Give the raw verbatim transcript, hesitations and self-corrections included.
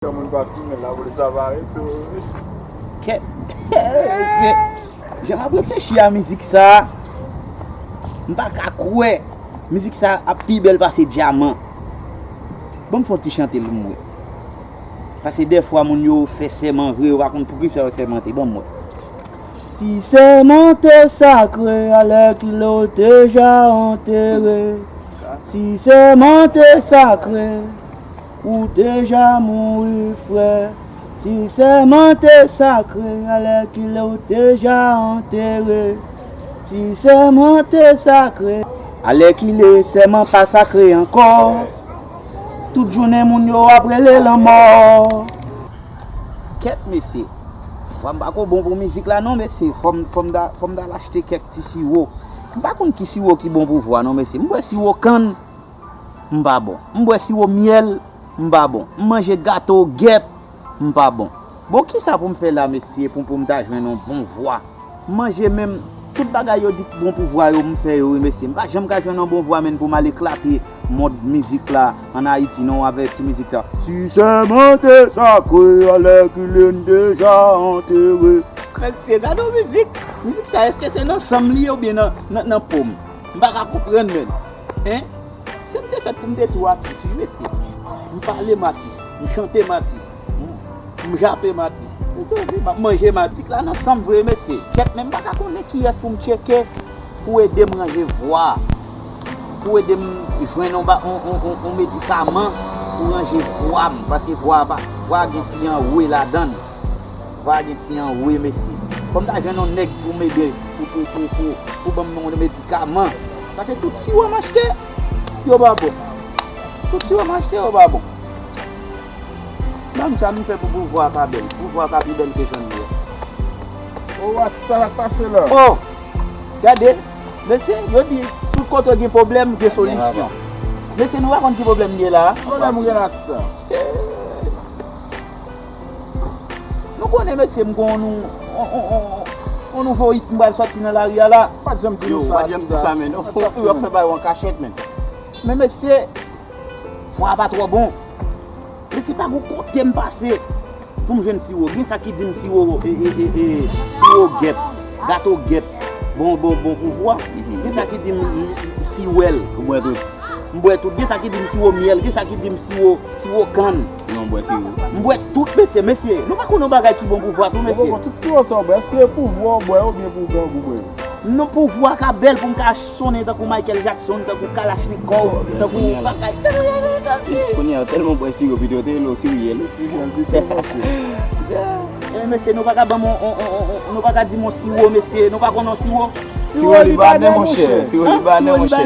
Yon moun pa fimen la, polis sa pare tou. Kèt. Jan m ap reflechi a mizik sa, m pa ka kwè mizik sa ap pi bèl pase dyaman. Ban m fè yon ti chante l pou m wè. Paske dèfwa moun yo fè sèman vre, yo pa konn poukisa yo sèmante. Ban m wè. Si sèman te sakre, alèkile w te ja antere. Si sèman te sakre, ou te ja mouri, frè. Si sèman te sakre, alèkile w te ja antere. Si sèman te sakre, alèkile sèman pa sakre ankò. Tout jounen moun yo ap rele lanmò. Kèt mesye. Vwa m pa ko bon pou mizik la non mesye. Fò m, fò m ta, fò m ta al achte kèk ti siwo. M pa konn ki siwo ki bon pou vwa non mesye. M bwè siwo kann, m pa bon. M bwè siwo myèl, m pa bon. M manje gato gèp, m pa bon. Bon, kisa pou m fè la mesye pou, pou m ta jwenn yon bon vwa? M manje menm, tout bagay yo di k bon pou vwa yo, m fè yo wi mesye. M pa janm ka jwenn yon bon vwa menm pou m al eklate mond mizik la ann Ayiti non avèk ti mizik sa. Si sèman te sakre, alèkile n deja antere. Mesye, gade yon mizik. Mizik sa, èske se nan san m li ye oubyen nan, nan, nan po m? M pa ka konprann menm. Hein? Si m te fèt pou m te tou atis wi mesye. M pale m atis, m chante m atis, m, m jape m atis. Mesye, m ap manje m atis. Mizik la nan san m vre mesye. Kèt, men m pa ka konnen kiyès pou m tcheke pou ede m ranje vwa. Pou ede m jwenn yon ba-, yon, yon, yon, yon medikaman pou ranje vwa m. Paske vwa a pa, vwa a gen ti anwe ladan l. Vwa a gen ti anwe mesye. Fò m ta jwenn yon nèg pou m ede, pou, pou, pou, pou, pou ban m yon medikaman. Paske tout siwo m achte, yo pa bon. Tout siwo m achte, yo pa bon. Ban m sa m fè pou, pou vwa a ka bèl. Pou vwa a ka pi bèl ke jan l ye. Oh, what, sa k ap pase la? Oh! Gade, mesye, yo di, tout kote gen pwoblèm, gen solisyon. Mesye, nou pa konn ki pwoblèm li ye la. Pwoblèm ou gen ak sa? Nou konnen mesye m gon nou, on, on, on, on nouvo hit m pral sòti nan lari a la. Pa t janm di nou sa, pa t janm di sa, men. Ou ap fè bagay yo an kachèt, men. Men mesye, vwa a pa twò bon. Mesye, pa gon kote m pase pou m jwenn siwo. Gen sa ki di m siwo, e, e, e, e, siwo gèp, gato gèp, bon, bon, bon pou vwa. Gen sa ki di m siwèl. Ou bwè tout. M bwè tout. Gen sa ki di m siwo myèl, gen sa ki di m siwo, siwo kann. Non, m bwè siwo. M bwè tout, mesye, mesye. Nou pa konn yon bagay ki bon pou vwa tou, mesye. Bon, bon, tout siwo sa w bwè, èske pou vwa w bwè oubyen pou gang ou bwè yo? Non, pou vwa ka bèl, pou m ka sonnen tankou Michael Jackson, tankou Kalachnikov, tankou bagay. Kounye a, yo tèlman bwè siwo, pito yo te rele w siryèl. Siryèl pito, monchè. E mesye, nou pa ka ban m on, on, on, on, on, nou pa ka di m on siwo, mesye. Nou pa konn on siwo? Siwo libanè, monchè. Siwo libanè, monchè.